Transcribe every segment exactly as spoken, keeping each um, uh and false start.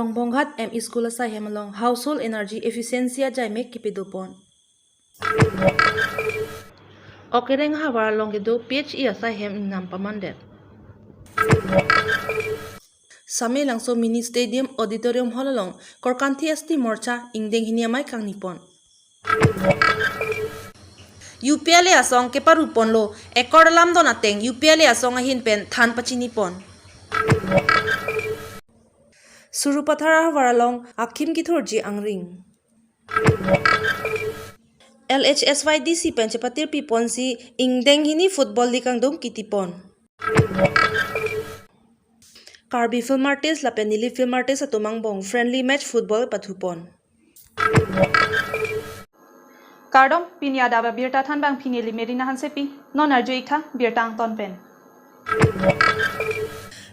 Rongbonghat M E School asaihem along household energy efficiency ajaimek kepidopon. Okereng ahavar along kedo P H E asaihem ingnam pamandet. Samelangso Mini Stadium Auditorium Hall along Korkanthi S T Morcha ingdeng hini amei kangnipon. U P L A asong keparuponlo, ekor alam don ateng U P L A asong ahin pen than pachinipon. Sarupathar ahavar along akhim kithurji angring. L H S Y D C pen chepatirpiponsi ingdeng hini football league angdung kitipon. Karbi film artist lapen Nilip film artist atum angbong friendly match football pathupon. Kardom, pini adap abirta thanbang pini neli Merina Hansepi, non arju-ik tha birta angton pen.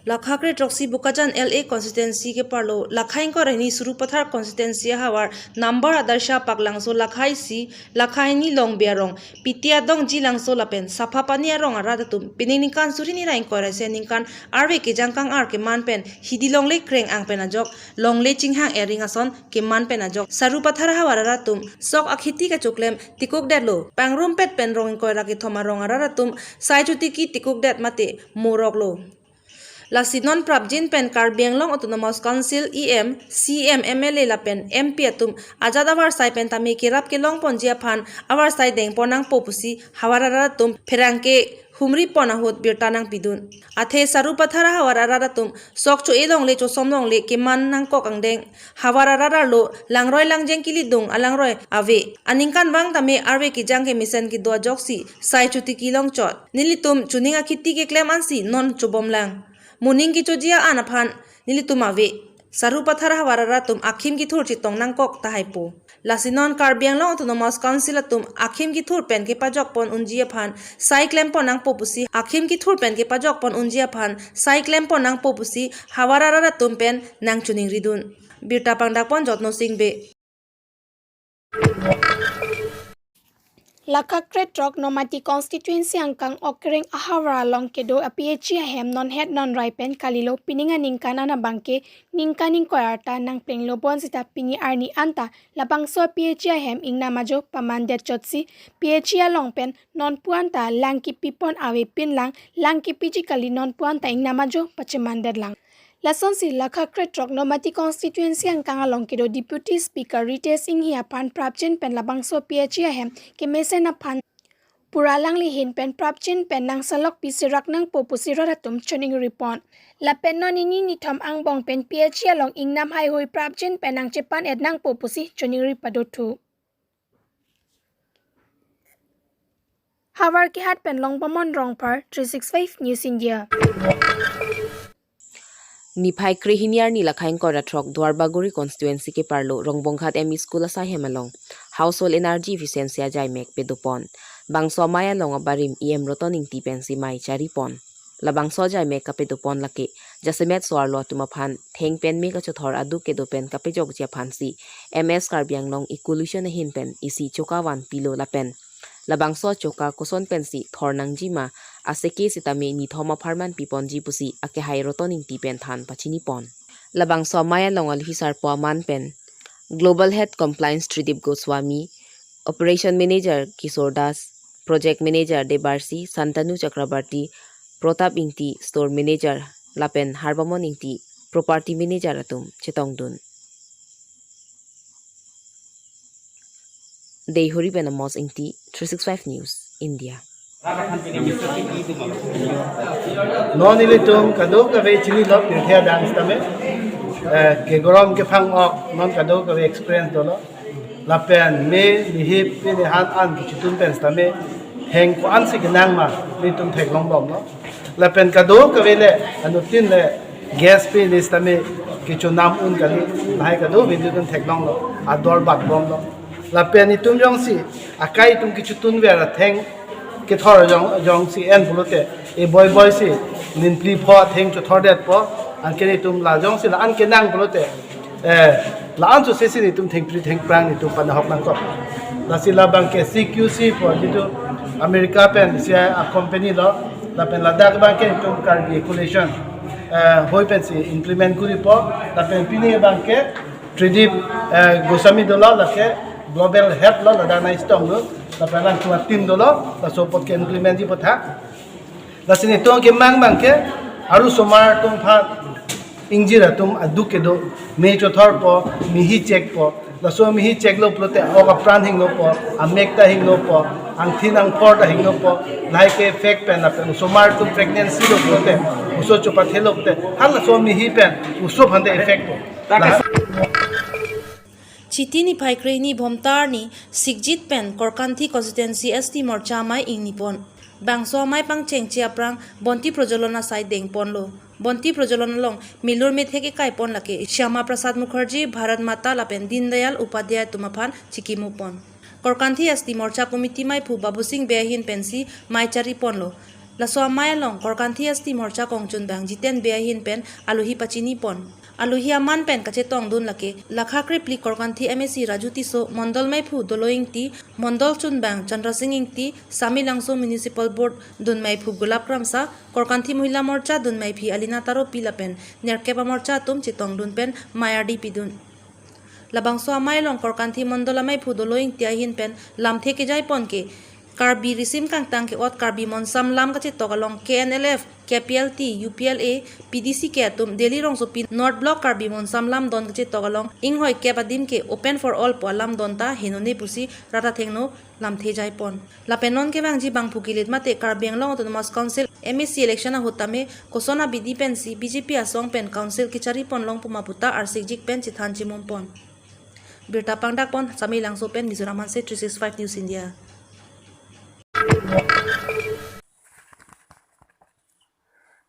Lakha kre throksi Bokajan L A constituency keparlo lakha ingkoi ra hini Sarupathar constituency ahavar number Adarsha Paklangso, lakha isi, lakha hini Longbi arong, Piti Adongji Langso lapen Saphapani arong arat atum pining ningkan suri hini ra ingkoi ra isi aningkan arve kejang kang-ar keman pen hidi longle kreng-ang pen ajok longle chinghang ering ason keman pen ajok Sarupathar ahavar arat atum sok akheti kachoklem tikukdetlo. Pangrumpet pen rong ingkoi ra kethom arong arat atum sai chotiki tikukdet mate moroklo. Lasi non prapjin pen Karbi Anglong Autonomous Council E M, C E M, M L A lapen M P atum ajat avarsai pen tame kerap kelongponji aphan avarsai dengpon nangpo pusi havar arat atum pherangke humripon ahut birta nangpidun. Athe Sarupathar ahavar arat atum sok cho-e longle chosom longle keman nangkok angdeng havar arat arlo langroi langjeng kelidung alangroi ave. Aningkanvang tame arve kejang kemesen kedo ajoksi sai chotiki longchot. Nelitum chuning akheti keklem ansi non chobomlang. Moning kechoji an aphan nelitum ave. Sarupathar ahavar arat atum akhim kithur chetong nangkok tahaipo. Lasi non Karbi Anglong Autonomous Council atum akhim kithur pen kepajokpon unji aphan sai klempon nangpo pusi, akhim kithur pen kepajokpon unji aphan sai klempon nangpo pusi havar arat atum pen nangchoningridun. Birta pangdakpon Jotno Singh Bey. Lakha kre throk Nomati constituency angkang Okereng ahavar along kedo a P H E ahem non het non rai pen kalilo. Pining aningkan an abangke ningkan ingkoi arta nangplenglo bonsita pini arni anta labangso a P H E ahem ingnam ajo pamandet chotsi P H E along pen nonpu anta lang kipipon avepinlang, lang kipiji kali, nonpu anta ingnam ajo pachemandetlang. Lasonsi lakha kre throk Nomati constituency angkang along kedo Deputy Speaker Ritesh Enghi aphan prapjin pen labangso P H E ahem kemesen aphan pura langlehin pen prapjin pen nangsalok pisirak nangpo pusi rat atum choningripon. Lapen non nini nithom angbong pen P H E along ingnam haihui prapjin pen nangchepan-et nangpo pusi choningri padothu. Havar kehat pen Longbomon Rongphar, three six five News India. Niphai kre hini arni lakha ingkoi ra throk Duarbagori constituency keparlo Rongbonghat M E School asaihem along household energy efficiency ajaimek pedopon. Bangso amei along abarim E M Roton Ingti pensi mei charipon. Labangso ajaimek kapedopon lake jasemet so-arlo atum aphan theng pen me kachothor aduk kedo pen kapejokji aphansi M S Karbi Anglong Eco-Lution ahin pen isi choka vanpilo lapen labangso choka koson pensi thor nangji ma aseke sitame nithom apharman piponji pusi akehai Roton Ingti pen than pachinipon. Labangso amei along alohi sarpo aman pen Global Head Compliance Tridip Goswami, Operation Manager Kishore Das, Project Manager Debarsi, Santanu Chakrabarti, Protap Ingti, Store Manager, lapen Harbamon Ingti, Property Manager atum chetongdun. Deihori pen Amos Ingti, three six five News, India. Non ilitum kadokave chinilo pirthe adang sitame, eh, kegorom kephang-ok non kadokave experience dolo. Lapen me nihip pini han an kechotun pen sitame theng ko-ansi kenang ma ilitum theklongbomlo. Lapen kadokave le anuttin le gas pini sitame kechonam un kali, lahai kadokave ilitum theklonglo, ador batbomlo. Lapen itum jongsi akai itum kechotun ver atheng kethor jong, jongsi en pulote, e boi boi si ninpli pho atheng chothordetpo, anke itum la jongsi la-an kenang pulote, eh, la-an sose si itum thengpri thengphrang itum panahok nangkok. Lasi labangke C Q C pu jitu America pen isi a-company lo, lapen ladak abangke itum Karbi Eco-Lution. Eh, hoi pensi implement kuripo, lapen pini abangke Tridip, eh, Goswami dolo, lake Global Head lo, ladak nai stong lo, lapen alang chua team dolo, laso apot ke implement ji apot ha. Lasi nelitum kemang abangke, aru osomar atum aphan ingjir atum aduk kedo, me chothorpo, mihi chekpo, laso mihi cheklo pulote ok apran hinglopo, amek ta hinglopo, angthin angphor ta hinglopo, lahai ke effect pen lapen osomar atum pregnancy lo pulote, oso chopathelo pulote, halaso mihi pen oso aphante effect po. Lahai Chiti niphai krehini Bhomtar ni Sikjit pen Korkanthi Constituency S T Morcha amei ingni pon. Bangso amei pangchengche aphrang bonti projolon asai deng ponlo. Bonti projolon along milur methek ekai pon lake Shyama Prasad Mukherjee, Bharat Mata lapen Deen Dayal Upadhyay atum aphan chikimo pon. Korkanthi S T Morcha Committee meiphu Babu Singh Bey ahin pensi mei chari ponlo. Laso amei along Korkanthi S T Morcha kongchunbang Jiten Bey ahin pen alohi pachini pon. Alohi aman pen kachetongdun lake lakha krephli Korkanthi M A C Raju Tisso, Mondol meiphu Dolo Ingti, Mondol chunbang Chandra Singh Ingti, Samelangso Municipal Board dunmeiphu Gulab Kramsa, Korkanthi Mohila Morcha dunmeiphi Alina Taropi lapen nerkep amorcha atum chetongdun pen mei ardi pidun. Labangso amei along Korkanthi Mondol ameiphu Dolo Ingti ahin pen lamthe kejai pon ke Karbi risim kangtang ke-ot Karbi Monsam Lam kachetok along K N L F, K P L T, U P L A, P D C K atum Delhi rongsopi North Block Karbi Monsam Lam Don kachetok along inghoi kep adim ke open for all pu alam don ta henone pusi rat athengno lamthe jai pon. Lapen non kevangji bangphu kilit mate Karbi Anglong Autonomous Council M A C election ahut tame koson abidi pensi B J P asong pen council kechari pon long pu ma puta arsikjik pen chethan chimum pon. Birta pangdak pon Samelangso pen Mizoram Hanse three six five News India.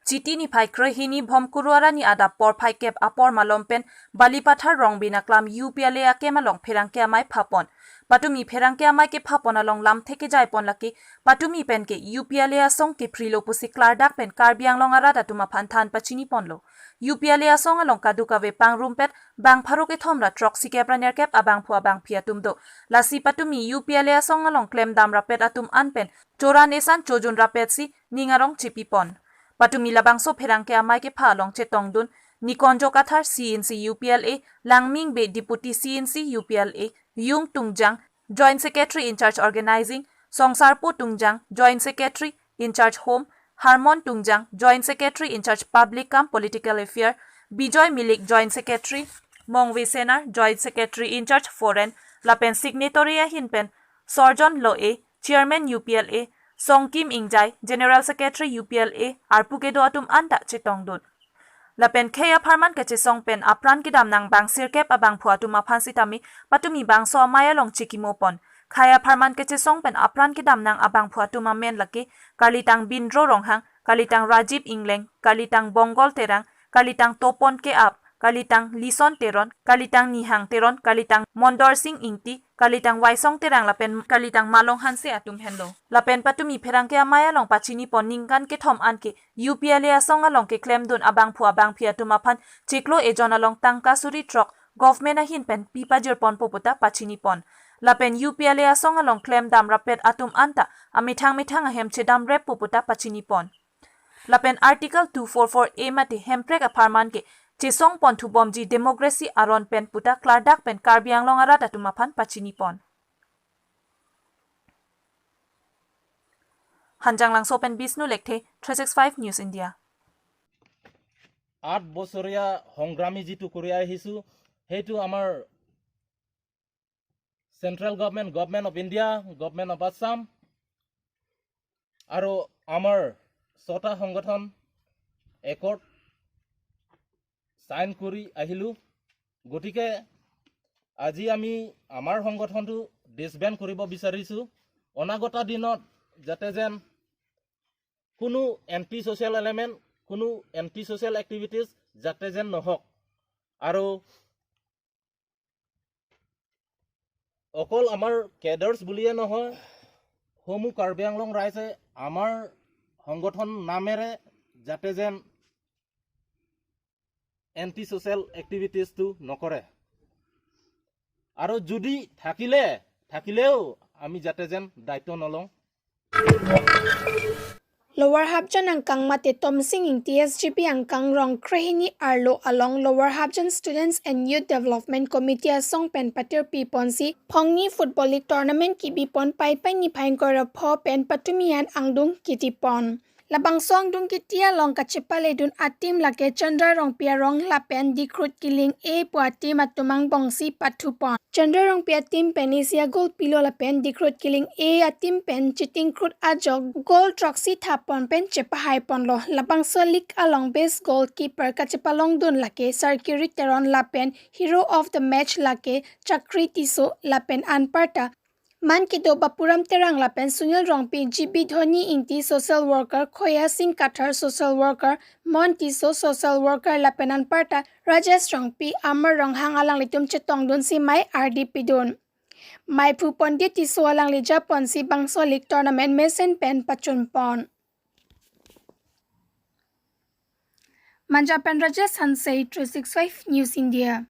Chiti niphai krehini Bhomkuru arni adap porphai kep apor malom pen Balipathar Rongbin aklam U P L A akem along pherangke amei phapon. Patumi pherangke amei kephapon along lamthe kejai pon lake patumi pen ke U P L A asong keprilo pusi klardak pen Karbi Anglong arat atum aphan than pachini ponlo. U P L A asong along kadokave pangrumpet bang pharo kethom ra throksi kep ra nerkep abangphu abangphi atum do. Lasi patumi U P L A asong along klemdam rapet atum an pen choran esan chojun rapetsi ning arong chipi pon. Patumi labangso pherangke amei kepha along chetongdun Nikonjo Kathar, C N C U P L A, Langming Bey, Deputy C N C U P L A, Yung Tungjang, Joint Secretary in charge Organizing, Songsarpo Tungjang, Joint Secretary in charge Home, Harmon Tungjang, Joint Secretary in charge Public cum Political Affair, Bijoy Milik, Joint Secretary, Mongve Senar, Joint Secretary in charge Foreign, lapen signatory ahin pen Sorjon Loe, Chairman U P L A, Songkim Ingjai, General Secretary U P L A, arpu kedo atum anta chetongdun. Lapen khei apharman kechesong pen apran kedam nang bang sirkep abangphu atum aphan sitame patumi bangso amei along chikimo pon. Khei apharman kechesong pen apran kedam nang abangphu atum amen lake Karlitang Bindro Ronghang, Karlitang Rajib Ingleng, Karlitang Bongol Terang, Karlitang Topon Keap, Karlitang Lison Teron, Karlitang Nihang Teron, Karlitang Mondor Singh Ingti, Karlitang Waisong Terang lapen Karlitang Malong Hanse atum henlo. Lapen patumi pherangke amei along pachini pon ningkan kethom an ke U P L A asong along keklemdun abangphu abangphi atum aphan chiklo ejon along tangka suri throk government ahin pen pi pajir ponpo puta pachini pon. Lapen U P L A asong along klemdam rapet atum anta amethang methang ahem chedam reppo puta pachini pon. Lapen Article two four four A mate Hemprek apharman ke chesong pon thubomji democracy aron pen puta klardak pen Karbi Anglong arat atum aphan pachini pon. Hanjanglangso pen Bishnu Lekthe, three six five News India. আঠ বছৰীয়া সংগ্ৰামী যিটো কৰি আহিছোঁ, সেইটো আমাৰ central government, government of India, government of Assam আৰু আমাৰ ছটা সংগঠন একৰ্ড চাইন কৰি আহিলোঁ। গতিকে আজি আমি আমাৰ সংগঠনটো ডিছবেণ্ড কৰিব বিচাৰিছোঁ। অনাগত দিনত যাতে যেন কোনো এণ্টি ছ'চিয়েল এলিমেণ্ট, কোনো এণ্টি ছ'চিয়েল এক্টিভিটিজ যাতে যেন নহওক। আৰু অকল আমাৰ কেডাৰ্ছ বুলিয়ে নহয়, সমূহ কাৰ্বি আংলং ৰাইজে আমাৰ সংগঠন নামেৰে যাতে যেন এণ্টি ছ'চিয়েল এক্টিভিটিজটো নকৰে। আৰু যদি থাকিলে, থাকিলেও আমি যাতে যেন দায়িত্ব নলওঁ। Lower Hapjan angkang mate Tomsing Ingti S G B angkang rong krehini arlo along Lower Hapjan Students and Youth Development Committee asong pen patirpi ponsi phongni Football League Tournament kibi pon Paipai niphai ingkoi ra pho pen patumi an angdung kiti pon. Labangso angdung kiti along kachepaledun a-team lake Chandra Rongpi arong lapen Dikhrut Killing A pu a-team atum angbongsi pathu pon. Chandra Rongpi a-team pen isi a-goal pilo lapen Dikhrut Killing A a-team pen Chiting Khrut ajok goal throksi thap pon pen chepahai ponlo. Labangso league along best goalkeeper kachepalongdun lake Sarkiri Teron lapen hero of the match lake Chakri Tisso lapen anparta man kedo Bapuram Terang lapen Sunil Rongpi, G B Dhoni Ingti social worker, Khoya Singh Kathar social worker, Mon Tisso social worker lapen anparta Rajesh Rongpi, Amar Ronghang alanglitum chetongdunsi mei ardi pidun. Meiphu Pandit Tisso alangli japonsi bangso league tournament mesen pen pachun pon. Manja pen Rajesh Hanse, three six five News India.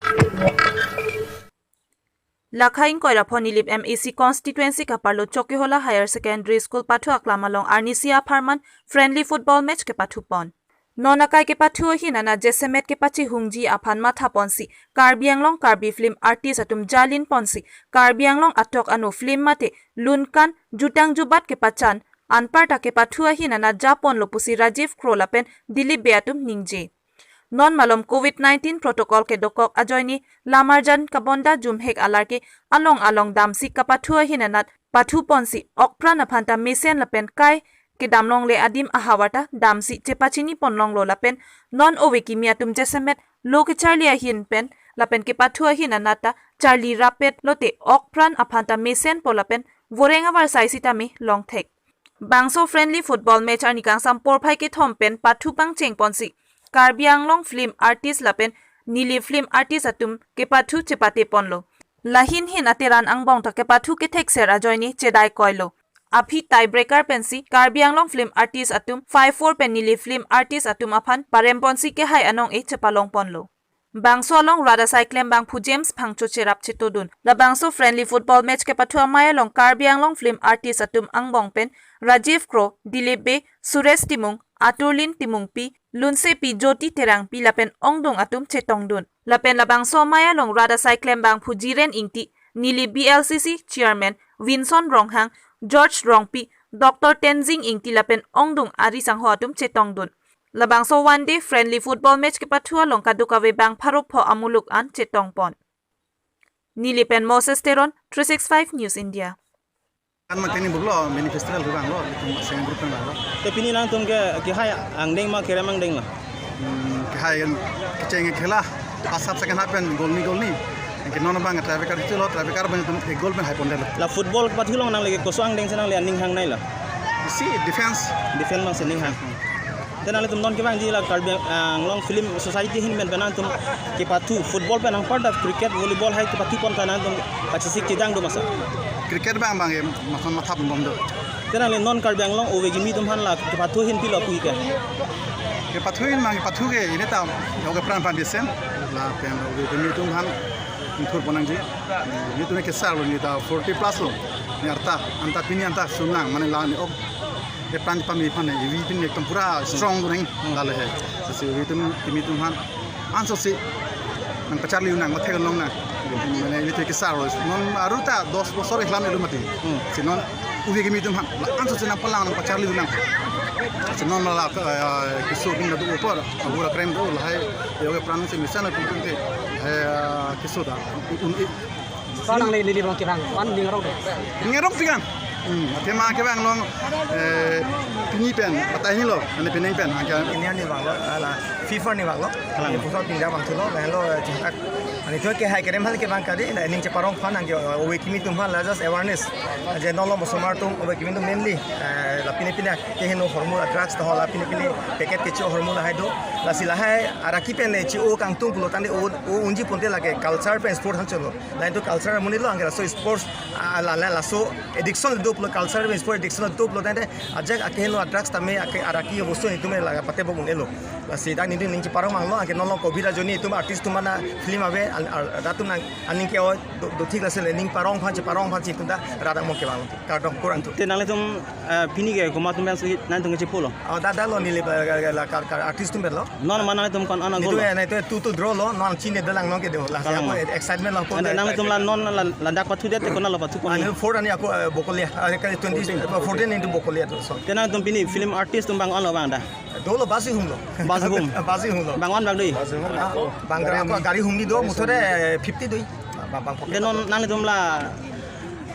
Lakhai ingkoi ra pho Nilip M A C constituency kaparlo Chokihola Higher Secondary School pathu aklam along arnisi apharman friendly football match kepathu pon. Non akai kepathu ahin anat jasemet kepachehungji aphan matha ponsi Karbi Anglong Karbi film artist atum jalin ponsi Karbi Anglong atok anu film mate lunkan jutang jubat kepachan anparta kepathu ahin anat japonlo pusi Rajiv Kro lapen Dilip Bey atum ningje. Non malom covid nineteen protocol kedokok ajoine lamarjan kabonda jumhek alarke along along damsi kapathu ahin anat pathu ponsi okpran aphanta mesen lapen kai kedam longle adim ahavarta damsi chepachini pon longlo lapen non ove kimi atum jasemet lo kecharli ahin pen lapen kepathu ahin anat ta charli rapet lote okpran aphanta mesen po lapen voreng avarsai sitame longthek. Bangso friendly football match arni kangsam porphai kethom pen pathu pangcheng ponsi Karbi Anglong film artist lapen Nilip film artist atum kepathu chepate ponlo. Lahin hin ateran angbong ta kepathu kethekser ajoine chedai koilo. Aphi tiebreaker pensi Karbi Anglong film artist atum five four pen Nilip film artist atum aphan parem ponsi kehai anong-e chepalong ponlo. Bangso along rat asai klembangphu James Phangcho cherap chetodun. Labangso friendly football match kepathu amei along Karbi Anglong film artist atum angbong pen Rajiv Kro, Dilip Bey, Suresh Timung, Aturlin Timungpi, Lunsepi Jyoti Terangpi lapen ongdung atum chetongdun. Lapen labangso amei along rat asai klembangphu Jiren Ingti, Nilip B L C C chairman Vinson Ronghang, George Rongpi, Doctor Tenzing Ingti lapen ongdung ari sangho atum chetongdun. Labangso one day friendly football match kepathu along kadokave bang pharo pho amuluk an chetong pon. Nilip pen Moses Teron, three six five News India. Kan makin ini buklo, mini festival kurang lo, itu masih yang kurang lo. Te pini nangtum ke, kehai angdeng ma kerem angdeng la? Hmm, kehai kan kecheng khela, first half second half pen goal ni goal ni. Yang ke non bang tiebreaker itu lo, tiebreaker bang itu ek goal pen hai pon delo. La football kepathu along nangli ke koso angdeng si nangli aning hangnei la? Isi defense. Defense bang si ning hang. Te nanglitum non kevangji la Karbi Anglong Film Society ahin pen pen nangtum kepathu football pen anparta cricket, volleyball hai kepathu pon ta nangtum pachesik chedang do masa? Cricket bang bang em, masan matha pon bom do. Te nangli non Karbi Anglong ove kimi atum aphan la kepathu ahin pilo pu ke? Kepathu ahin bang kepathu ke ini ta, oke pran pran desen, lapen ove kimi atum aphan ingthur pon nangji. Ini atum kesar lo ini ta forty plus lo. Ini arta, anta pini anta sunang, mane la ini ok. Epran pami aphan, evi pin ekdom pura strong do nang, hmm, dale hai. Lasi evi atum, kimi atum aphan, ansose nangpacharli nang, mathek long nang. Mane evi atum kesar lo. Non aru ta dos bosor ikhlam elu mati. Hmm. Si non ove kimi atum aphan, la ansose nangpalang nangpacharli nang. Si non la, eh, keso king do apor, abura krem do lahai, yoga pran si misan atum te, eh, keso ta. Un, un, Ko nangli neli bang kevang, pan ning arong do. Ning arong si kan. Hmm, athema kevang long, eh, pini pen, batai hini lo, ane pining pen, angke. Ini ani bang lo, ala FIFA ni bang lo. Kalang. Ini pusat pinjam bang thulo, lahenlo, eh, jingkat. Ani tu kehai kerem hal kevang kali, na ning cheparong phan angke, eh, ove kimi atum aphan la just awareness. Je non lo mosomar atum, ove kimi atum mainly, eh, la pine pine, keheno hormone drugs to la pine pine, packet kecho hormone lahai do. Lasi lahai, araki pen le chi-o kangtung pulo tangte o, o unji ponte lake culture pen sport han cholo. Lain tu culture amonit lo angke laso sports, ah, la, la, laso addiction Tuplo culture pen sport addiction tuplo tangte ajak akehelo a-drugs tame ake araki bostu netum laga pate bok un-elo. Lasi dak netum ning cheparong abang lo, anke non lo covid ajoine netum artist atum aphan film ave, al-, al-, rat atum nang aning ke-oi do, do thik lasi le ning parong aphan cheparong aphan si netum dak rat among ke abang lo. Kardom kurang tu. Te nanglitum, eh, pini ke komat atum pensi nangtum ke chepolo? Oh, dak dak lo neli ba, la, la, kar, kar artist atum pen lo. Non ma nanglitum ko-an an a-goal? Netum lo? Eh, netum two two draw lo, non chini dalang non ke do. Lasi kalang ako ma? Excitement lo ako. Ante nanglitum la non la, ladak pathudet te ko-an lo pathu pon? Ani four ani ako, eh, Bokolia. Ah, kali twenty, fourteen into Bokolia to, so. Te nanglitum pini film artist atum abang ko-an lo abang dak? Dolo basi hum lo. Basi hum? Basi hum lo. Abang ko-an abang dei? Ah, abang ako gari humdi do, motor de fifty doi. Abang, abang pocket. Te non nanglitum la,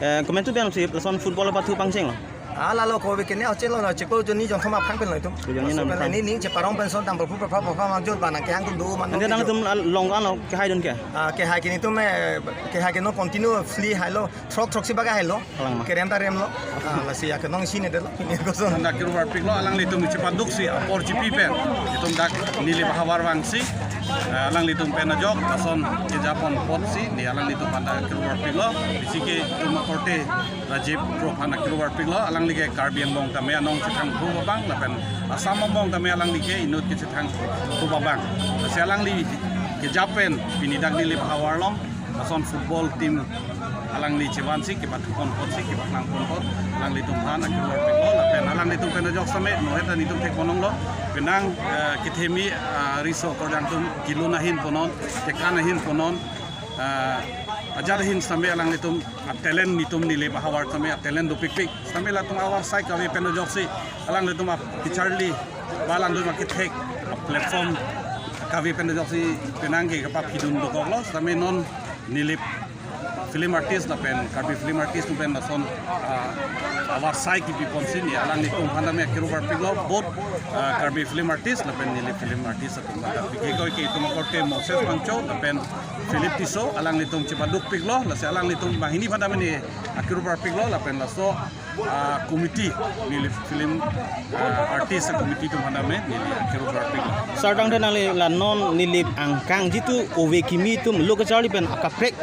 eh, komat atum pensi lason football pathu pangcheng lo? Ah, lalo ko be kene ochelo lo, chiklo jonni jongthom aphan pen lo netum. Jonni nam aphan. Ni ning cheparong pen son tam perform perform perform mangjot ba nang kehang atum do man. Ante nanglitum along ko-an lo kehaidun ke? Ah, kehai ke netum, eh, kehai ke non continuously hailo, throk throk si baga hailo. Kalang ma? Kerem ta rem lo. Ah, lasi ya ke non chini det lo. Ini koson. Dak kiru barpik lo, alanglitum chepaduk si apor chipi pen. Netum dak Nilip ahavar vangsi, eh, alanglitum pen ajok, lason kejapon apotsi, ne alanglitum aphan dak kiru barpik lo, bisi ke itum akorte Rajiv Kro aphan kiru barpik lo, alangli ke Karbi angbong tame anong chethang phu abang, lapen Assam angbong tame alangli ke inut ke chethang phu abang. Lasi alangli kejap pen, pini dak Nilip ahavar along, lason football team alangli chevansi, kepathu pon apotsi, kepaklang pon apot, alanglitum aphan kiru barpik lo, lapen alanglitum pen ajok same, nohet netum thek ponong lo, penang, eh, kethemi, eh, riso korjang atum, kelun ahin punon, kekan ahin punon, eh, ajat ahin same alanglitum, ah, talent netum Nilip ahavar same, ah, talent dopikpik. Same latum ahavar sai kave pen ajoksi, alanglitum ah, kacharli, ba alanglitum ah, kethek, ah, platform kave pen ajoksi penang ke kapaphidun dokok lo, same non Nilip film artist lapen Karbi film artist atum pen lason, ah, ahavar sai kipi ponsi ne alanglitum aphan tame kiru barpik lo, both, ah, Karbi film artist lapen Nilip film artist atum aphan. Bikekoi ke itum akorte Moses Pangcho lapen Philip Tisso, alanglitum chepadukpik lo, lasi alanglitum banghini aphan tame ne kiru barpik lo, lapen laso, ah, committee, Nilip film, ah, artist committee atum aphan tame ne kiru barpik lo. Sir, tangte nangli la non Nilip angkang jitu ove kimi atum lo kacharli pen akaprek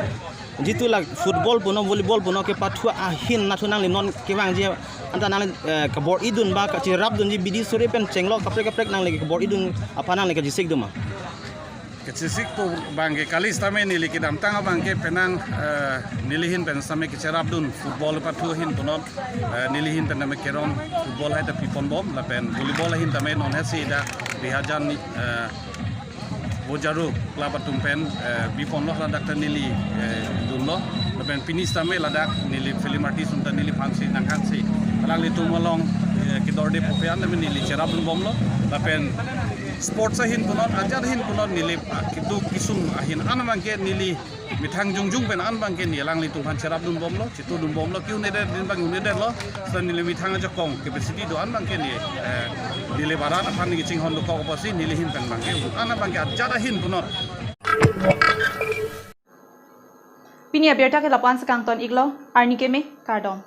jitu la football punon volleyball punon kepathu ahin nangtum nangli non kevangji anta nangli, eh, kabor-idun ba kacherapdunji bidi sore pen chenglo kaprek kaprek nangli kabor-idun aphan nangli kachesik do ma? Kachesik pu abang ke kali sitame neli kedamtang abang ke penang, eh, neli ahin pen sitame kacherapdun football pathu ahin punon, eh, neli ahin pen tame kerong football hai ta piponbom lapen volleyball ahin tame non hai si dak Rihajan, eh, Bojaro club atum pen, eh, biponlo ladak ta neli, eh, dunlo. Lapen pini sitame ladak Nilip film artist atum ta neliphansi nangkangsi alanglitum along, eh, kedorde popean tame neli cherapdunbomlo. Lapen sports ahin punon, ajat ahin punon Nilip, ah, keduk kesung ahin an abang ke neli methang jongjong pen an abang ke ne alanglitum aphan cherapdunbomlo, chetudunbomlo, ke-un-edet din abang un-edetlo, sita neli methang ajakong capacity do an abang ke ne, eh, Nilip arat aphan kachinghon dokok apotsi neli ahin pen abang ke, an abang ke ajat ahin punon. Pini abirta ke lapu-an si kangton-iklo, arni keme, kardom.